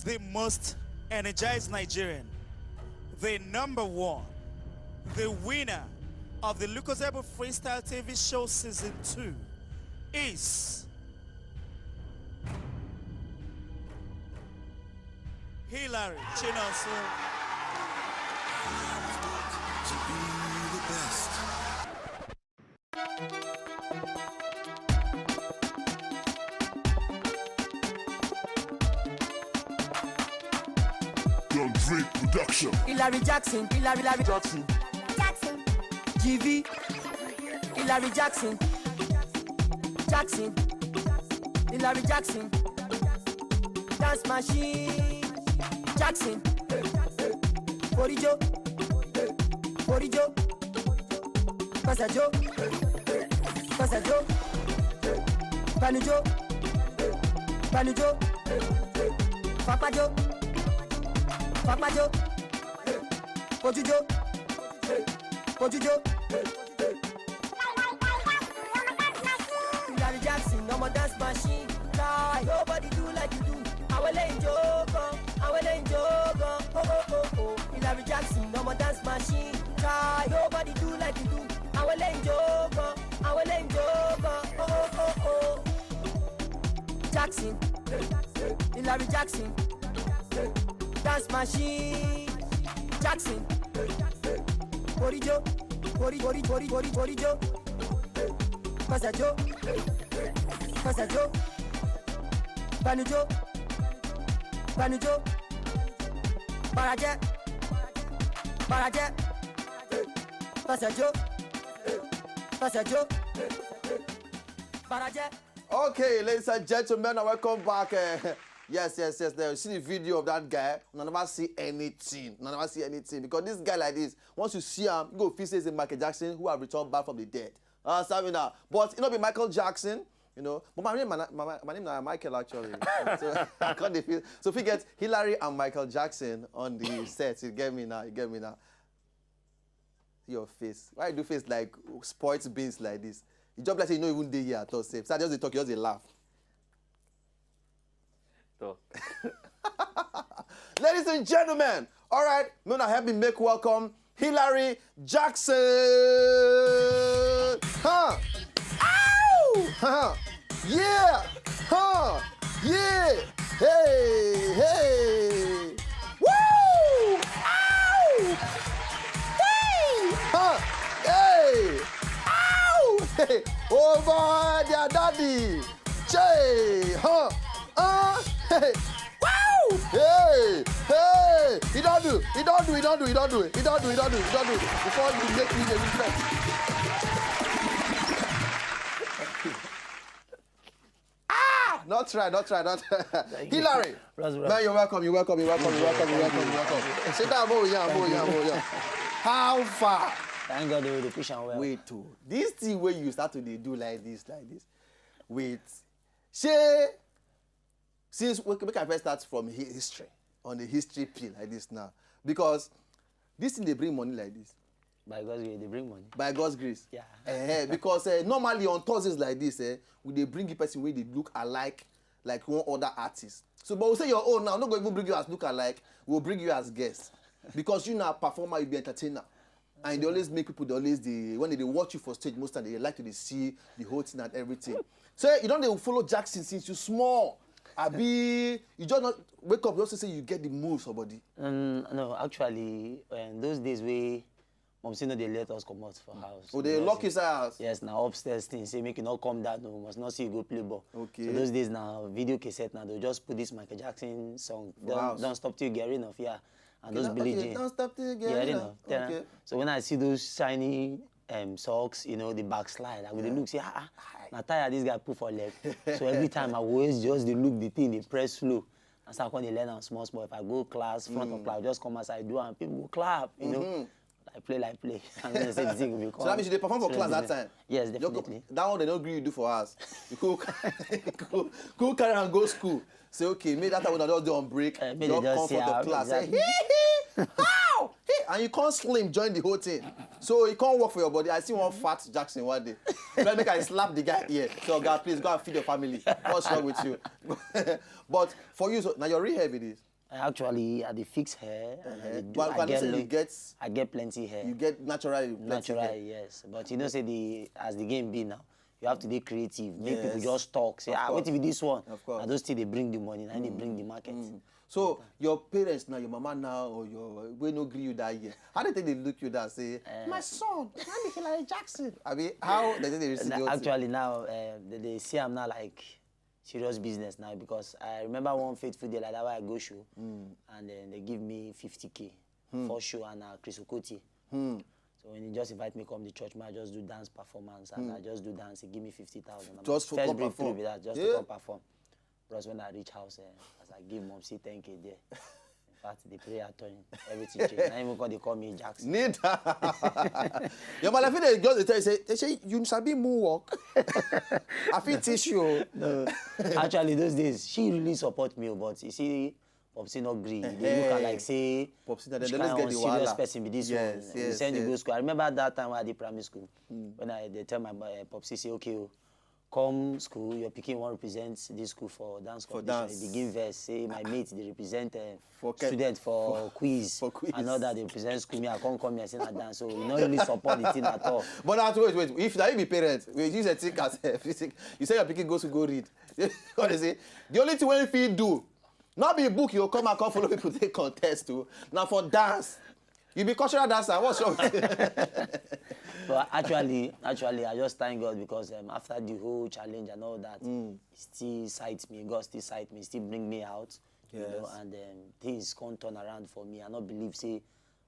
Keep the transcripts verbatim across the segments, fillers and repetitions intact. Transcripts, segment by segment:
The most energized Nigerian, the number one, the winner of the Lucozade Freestyle T V show season two is Hilary Chinonso. Don Drake Production. Hilary Jackson, Hilary, Hilary Jackson, Jackson, G V, Hilary Jackson, Jackson, Hilary Jackson, Dance Machine, Jackson, Borijo, Borijo, Pasajo, Pasajo, Panujo, Panujo, Papajo, Papajo, Pojujo, Pojujo. Larry Jackson, I'm a dance machine. Kai, nobody do like you do. Awele injogo, awele injogo. Oh oh oh oh. Larry Jackson, I'm a dance machine. Kai, nobody do like you do. Awele injogo, awele injogo. Oh oh oh oh. Jackson, Larry Jackson, dance machine. Jackson, Borijo, Bori Bori Bori Bori Borijo, Pasajo, Pasajo, Panujo, Panujo, Baraje, Baraje, Pasajo, Pasajo, Baraje. Okay, ladies and gentlemen, and welcome back. Uh, yes, yes, yes. Now you see the video of that guy. You never see anything. You never see anything because this guy like this, once you see him, you go feel say it's Michael Jackson who have returned back from the dead. Uh, Sabina, but you know, be Michael Jackson. You know, but my name, my, my, my name is Michael actually. So I can't feel. So if you get Hilary and Michael Jackson on the set, you get me now. You get me now. Your face. Why you do face like spoiled beans like this? You just like say you no even dey here at all. Safe. So I just dey talk, you just dey laugh. Talk. Ladies and gentlemen, all right, may una help me make welcome Hilary Jackson. Huh? Ow! Huh? Yeah! Huh? Yeah! Hey! Hey! Woo! Ow! Hey! Huh? Hey! Ow! Hey! Over their daddy! Che! Huh? Uh! Hey! Wow! Hey! Hey! He don't do, he don't do, he don't do, he don't do, he don't do, he don't do, he don't do. Before you make me the respect. Ah! Not try, not try, not try. Hilary. Man, you're welcome, you're welcome, you're welcome, you're welcome, you're welcome, you're welcome. Sit down, more, yeah, more, yeah, more, yeah. How far? Thank God they will push am well. Wait, too. This thing where you start to dey do like this, like this. Wait. Say, since we make I first start from hi- history, on the history pin like this now. Because this thing they bring money like this. By God's grace, they bring money. By God's grace. Yeah. Eh, because uh, normally on Thursdays like this, eh, we they bring a person where they look alike like one other artist. So, but we say your own now, not going to bring you as look alike. We'll bring you as guest because you now performer, you be entertainer, and they always make people. They always they when they watch you for stage most time they like to they see the whole thing and everything. So you don't they follow Jackson since you small. Abi you just not wake up. You also say you get the moves for body. Um, no, actually, um, those days we Momsi no dey let us comot for house. Oh, they lock inside house. Yes, now upstairs thing say make you not come down. No, we must not see you go play ball. Okay. So those days now, video cassette now they just put this Michael Jackson song. Don't, house. Don't stop till you get enough, yeah. And those Don't- Billie okay, Jean. Don't stop till you get Yeah, enough. enough. Then, Okay. So when I see those shiny um, socks, you know, the backslide, I would look, say, ah, ah, na tire this guy put for leg. So every time I always just dey look the thing, they press slow. And so I come dey learn am small small. If I go class, front of class, just come outside, do am, people go clap, you know. Like play, like play. And then say the thing will become. So that means you dey perform for class that time? Yes, You go- definitely. That one they don't agree you do for us. You go, go, go carry and go school. Say okay, make that time when I just do on break. Eh, make you they just come say, for ah, the class. Say, exactly. hee hee hee, how? Hey, and you can't slim join the whole thing. So it can't work for your body. I see one fat Jackson one day. Try make I slap the guy here. So God, please go and feed your family. What's wrong with you? But for you, so now your real heavy this. I actually, I dey fix hair. And I Uh-huh. dey do, Well, I can I get say you lo- get I get plenty hair. You get naturally plenty Natural, hair. Yes. But you know, say the as the game be now, you have to be creative. Make people Yes. Just talk. Say, Of ah, course. What if this one? Of course. And those things they bring the money, and they bring the market. So your parents now, your mama now, or your wey no gree you that year, how did they look you that say, "My son, let me feel like Jackson"? I mean, how did they receive Na- your thing? Actually, now uh, they, they see I'm not like serious business now, because I remember one fateful day like that where I go show, and then they give me fifty K for show and uh, Chris Okoti. So when he just invite me come the church, man, I just do dance performance and I just do dance. He give me fifty thousand. Just for First come breakthrough perform. Be that, just Yeah. to come perform. Bros, when I reach house, eh, as I give mom see ten K there. In fact, the prayer turn, everything change. Now even call they call me Jackson. Need Your mother fit dey just dey tell you say, they say you sabi moonwalk. I fit teach you. Actually, those days she really support me, but you see, Popsy not gree. They look at Hey. Like say, Popsy, na dem "Which dey always kind get of the serious wahala. Person be this Yes, one?" We yes, send you go yes. School. I remember that time when I did primary school. When I they tell my uh, Popsy say, "Okay, oh, come school, your pikin wan represent this school for dance For competition." Dance. He begin verse say my mate they represent uh, For ke- student for, quiz. For quiz. Another they represent school. Me, I come come here say na dance. So you not really support the thing at all. But now, wait, wait. If that you be parents, wait, you say think as you say your pikin go to go read. What they say? The only thing wey fit do, not be book you come and come follow people take contest too. Now for dance, you be cultural dancer. What's wrong with you? But actually, actually, I just thank God because um, after the whole challenge and all that, He still sight me. God still sight me. Still bring me out. You know, Yes. And um, things come turn around for me. I not believe say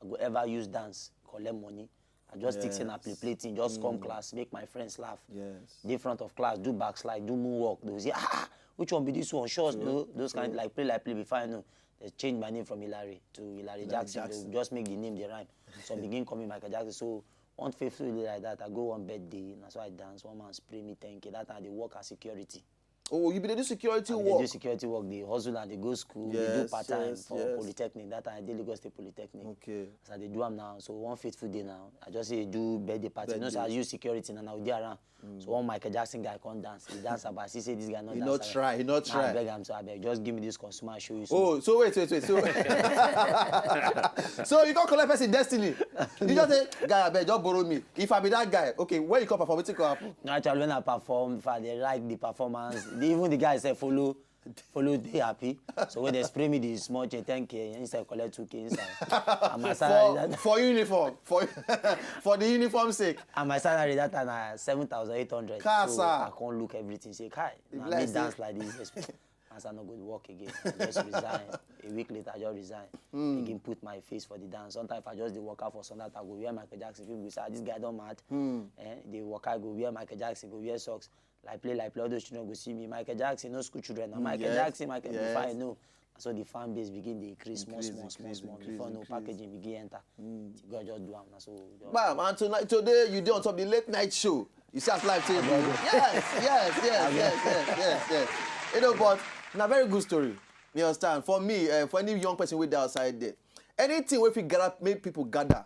I go ever use dance collect money. I just think say na play Yes. play thing. Just come class, make my friends laugh. Yes. Dey front of class, do backslide, do moonwalk. They will say, "Ah, which one be this one?" Sure, no, those kind like play like play before I know. They change my name from Hilary to Hilary Jackson. Jackson. They just make the name they rhyme. So I begin coming Michael Jackson. So one faithful day like that, I go one birthday. That's why I dance. One man spray me ten K. That time I dey work as security. Oh, you be dey do security I dey work. Do security work, dey hustle and dey go school, dey do Yes, part time yes, for yes. Polytechnic. That time I dey Lagos State Polytechnic. Okay. As I dey do am now, so one faithful day now, I just say do birthday party. You know, so I Birthday. Use security and I will dey around. So one Michael Jackson guy come dance. He dance about. He say this guy not He dance. not try. He not Now I try. Beg am, so I beg, just give me this consumer show you. Oh, so wait, wait, wait. So, so you can't collect person destiny. You just say, "Guy, I beg, just borrow me." If I be that guy, okay, when you come perform, wetin go happen? Actually, when I perform, if I dey like the performance, the, even the guy say follow, follow dey happy. So when they spray me the small change, ten K inside, collect two K inside. And my For, salary, that, for uniform, for for the uniform sake. and my salary that time na seven thousand eight hundred. Kasa. So I can't look everything. Say, "Kai, na me bless dance you. Like this." As I no go work again, I just resign. A week later, I just resign. Begin put my face for the dance. Sometimes if I just dey work out for Sunday, I go wear Michael Jackson. People go say, "Ah, this guy don't mad." Eh, they work out, go wear Michael Jackson, go wear socks. Like play, like play. All those children go see me. Michael Jackson, no school children. Now Michael Yes, Jackson, Michael. yes. Before I know, so the fan base begin dey increase small, Increase, small, small, increase, small. increase, Before no increase. Packaging begin enter. God just do am now. So just Bam, and tonight, today you dey on top the late night show. You see as life take be. Yes, yes, yes, yes, yes, yes, yes. You know, but na very good story. You understand? For me, uh, for any young person wey dey outside there, anything wey fit gather, make people gather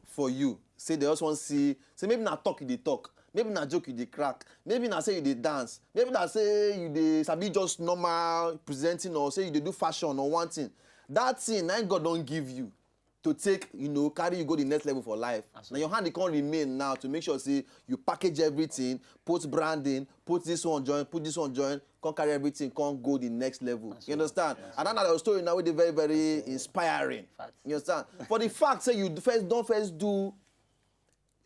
for you. Say they just wan see. Say maybe na talk you dey talk. Maybe na joke you dey crack. Maybe na say you dey dance. Maybe na say you dey sabi just normal presenting, or say you dey do fashion or one thing. That thing, na God don give you to take, you know, carry you go the next level for life. Now your hand dey come remain now to make sure say you package everything, put branding, put this one join, put this one join, come carry everything, come go the next level. You understand? And that's your story now wey dey very, very inspiring. Fact. You understand? For the fact say you first don first do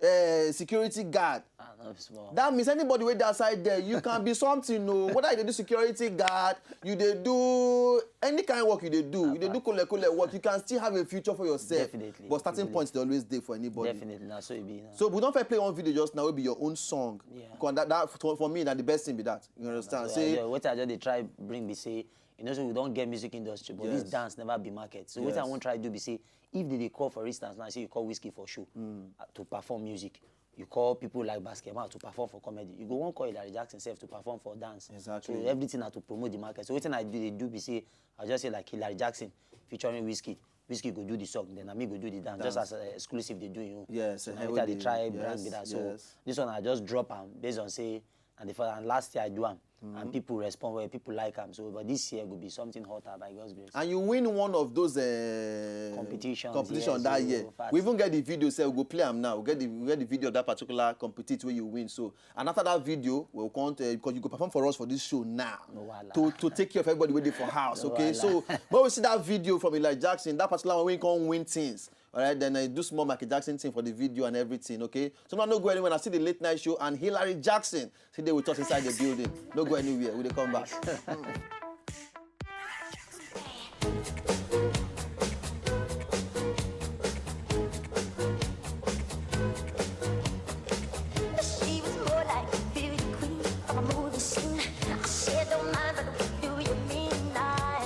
uh, security guard. Ah, no be small. That means anybody wey dey outside there, you can be something. No, whether you dey do security guard, you dey do any kind of work you dey do, you dey do kole kole work, you can still have a future for yourself. Definitely. But starting point dey always dey for anybody. Definitely, na so e be now. So we don first play one video just now, wey be your own song. Yeah. Because that, that for, for me, na the best thing be that. You understand? So Say I just, what I just dey try bring be say, you know, so we don't get music industry, but this Yes. Dance never be market. So what I Yes. Wan try do be say, if they, they call, for instance, now say you call Whiskey for show uh, to perform music, you call people like Basketman to perform for comedy, you go wan call Hilary Jackson sef to perform for dance. Exactly. So everything na to promote the market. So wetin I do, dey do be say, I just say like Hilary Jackson featuring Whiskey. Whiskey go do the song, then na me go do the dance. Just as uh, Exclusive dey do you. Yes, So na hey, wetin I dey we try dey- brand yes, be that. So yes. This one I just drop am based on say, and the first and last year I do am. and people respond well, people like am. So, but this year go be something hotter by God's grace. And you win one of those uh, Competitions, competition yes, that so year. fast. We even get the video, so we go play am now. We get the we get the video of that particular competition where you win. So and after that video, we'll count uh, because you go perform for us for this show now. No wahala. To to take care of everybody waiting for house. No Okay, wahala. So when we see that video from Eli Jackson, that particular one we can win things. All right, then I do small Michael Jackson thing for the video and everything. Okay, so now no go anywhere. I see the late night show and Hillary Jackson. See they with us inside the building. No go anywhere. We dey come back. She was more like a beauty queen from a movie scene. I said, "Don't mind, but what do you mean I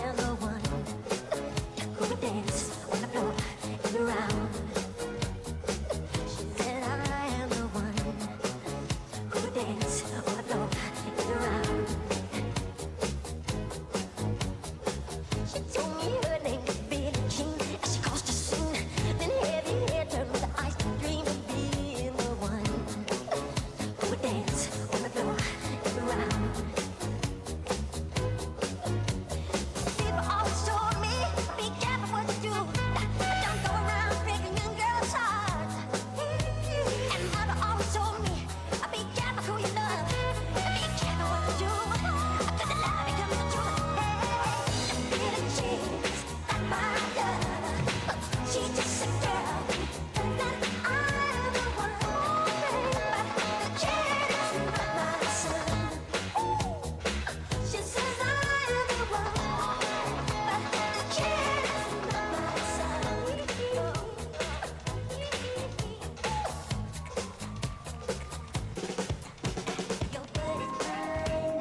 am the one who would dance on the floor and around?" She said, "I am the one who would dance on the floor and around." She told me her name was Billie Jean as she crossed the scene. Then heavy hair turned with the ice cream and being the one who would dance on the floor and around. People always told me, "Be careful what you do. Don't go around breaking young girls' hearts." And mother always told me, "Be careful who you love. Be careful what you do. 'Cause the love becomes the truth." Hey, Billie Jean's not my love. She's just a girl. And that I'm the one, baby. But the kid is not my son. She says I am the one, but the kid is not my son. Your word is mine,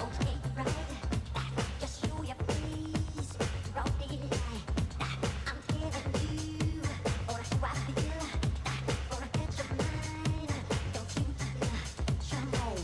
okay, right? Just show your face, wrong it. I'm giving you all I feel. When I touch your mind, don't you feel trouble?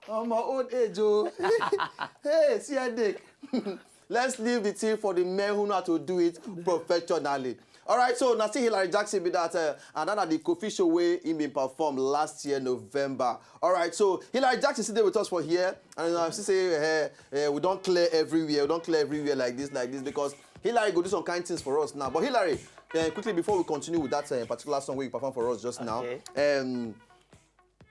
On my old age, oh. Hey, see a dick. Let's leave the thing for the men who know how to do it professionally. All right, so now see Hillary Jackson be that uh, and then at the coffee show where he been perform last year November. All right, so Hillary Jackson still dey with us for here, and uh, she say uh, uh, we don't clear everywhere, we don't clear everywhere like this, like this because Hillary go do some kind things for us now. But Hillary, uh, quickly before we continue with that uh, particular song where you perform for us just now, Okay. um,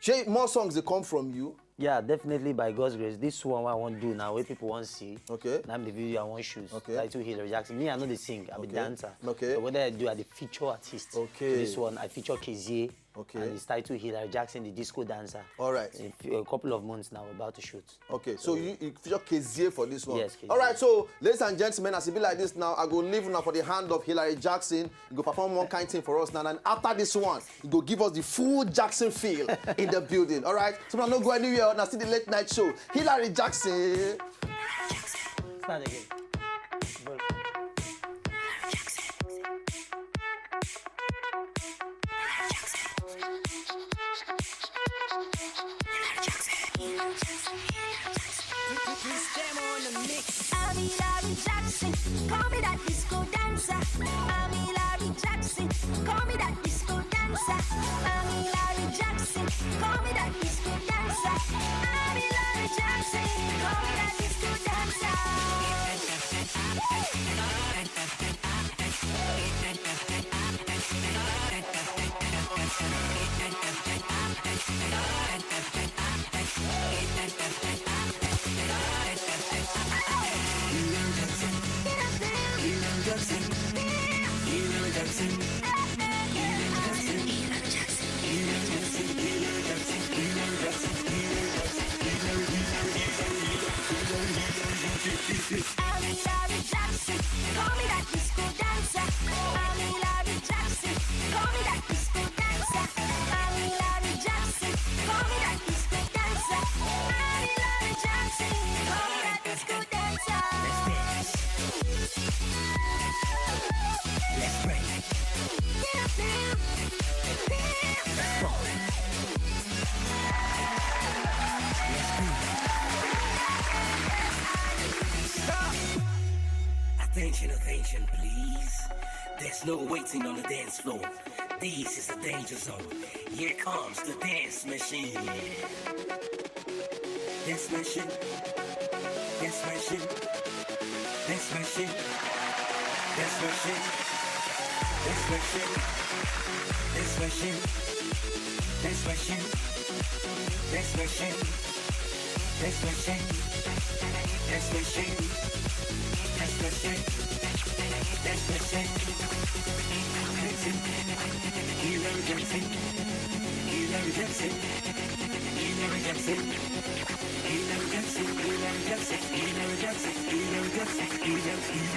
Shey, more songs dey come from you. Yeah, definitely by God's grace. This one I want do now, where people want see. Okay. Now the video I want shoot. Okay. Title Hillary Jackson. Me, I know they sing. I'm Okay. a dancer. Okay. So whether I do, I the feature artist. Okay. This one, I feature Kezie. Okay. And it's titled Hillary Jackson, the disco dancer. All right. In few- a couple of months now, we're about to shoot. Okay, so you, you feature Kezie for this one. Yes, Kezie. All right, so ladies and gentlemen, as it be like this now, I go leave now for the hand of Hillary Jackson. You go perform one kind thing for us now, and after this one, you go give us the full Jackson feel in the building. All right, so now no go anywhere. Now see the late night show, Hillary Jackson. Start again. Go. Jackson. Jackson. Call me that disco dancer. I'm Hilary Jackson. Call me that disco dancer. I'm Hilary Jackson. Call me that disco dancer. I'm Hilary Jackson. Call me that disco dancer. I'm Hilary Jackson. Call me that disco dancer. I'm Hilary Jackson. Call me that disco dancer. I'm Hilary Jackson. Call me that disco dancer. I'm Hilary Jackson. Call me that disco dancer. Let's dance. Let's break. Get up now. Let's roll. Let's groove. Stop. Attention, attention, please. There's no waiting on the dance floor. This is the danger zone. Here comes the dance machine. Dance machine. Dance machine. Dance machine. Dance machine. Dance machine. Dance machine. Dance machine. Dance machine. Dance machine. Dance machine. Dance machine. Dance machine. Dance machine. Hilary Jackson. Hilary Jackson. Hilary Jackson. Hilary Jackson. Hilary Jackson. Hilary Jackson. Hilary Jackson.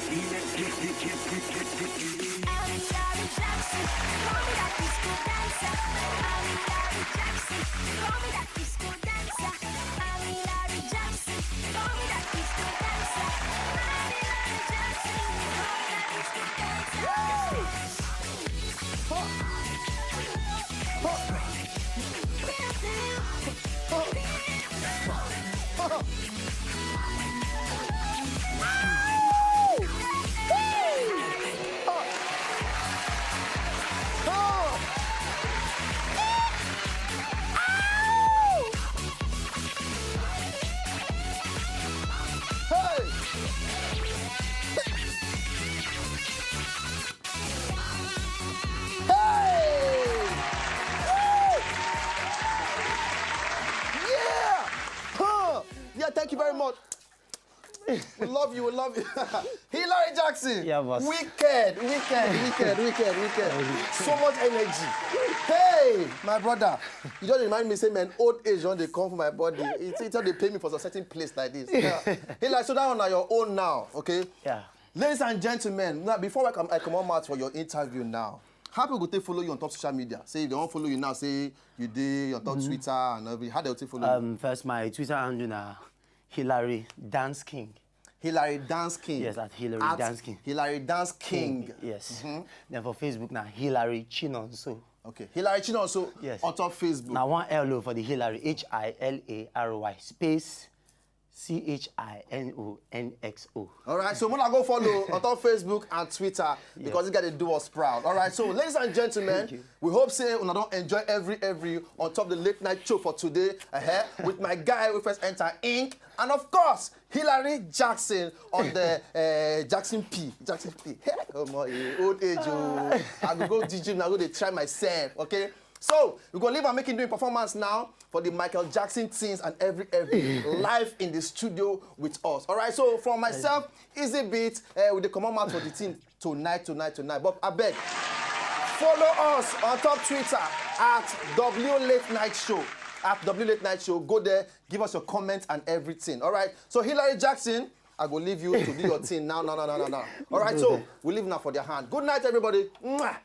Hilary Jackson. Hilary Jackson. Hilary Jackson. Call me that disco dancer. I'm Hilary Jackson. Call me that disco dancer. I'm Hilary Jackson. Call me that disco dancer. I'm Hilary Jackson. Call me that disco dancer. Hey! Woo! Yeah! Huh! Yeah, thank you very much. We love you, we love you. Hilary Jackson. Yeah, boss. Wicked, wicked, wicked, wicked, wicked. So much energy. Hey, my brother, you just remind me, say, man, old age don dey come for my body. It, it don dey pay me for some certain place like this. Yeah. Hilary, so that one na your own now, okay? Yeah. Ladies and gentlemen, now before I come, I come on out for your interview now. How people go take follow you on top social media? Say if they wan follow you now, say you dey on top Twitter and everything. How they go take follow you? Um, first, my Twitter handle na Hilary Dance King. Hilary Dance King. Yes, at Hilary Dance King. Hilary Dance King. Yes. Then for Facebook na Hilary Chinonso. Okay. Hilary Chinonso. Yes. On top Facebook. Na one L O for the Hilary, H I L A R Y space C H I N O N X O. All right, so una go follow on top Facebook and Twitter because you got to do us proud. All right, so ladies and gentlemen, we hope say una don enjoy every every on top the late night show for today. Uh-huh, with my guy we first enter ink, and of course Hilary Jackson on the uh, Jackson P. Jackson P. Hey, oh my old age, oh. I go go the gym now, go dey try myself. Okay, so we go leave and make him doing performance now for the Michael Jackson things and every every live in the studio with us. All right, so from myself, Easy Beat, uh, we dey come out for the team tonight, tonight, tonight. But I beg, follow us on top Twitter at W Late Night Show. At W Late Night Show. Go there, give us your comments and everything. All right. So Hilary Jackson, I go leave you to do your thing now, now, now, now, now, now. All right. So we leave now for their hand. Good night, everybody. Mwah.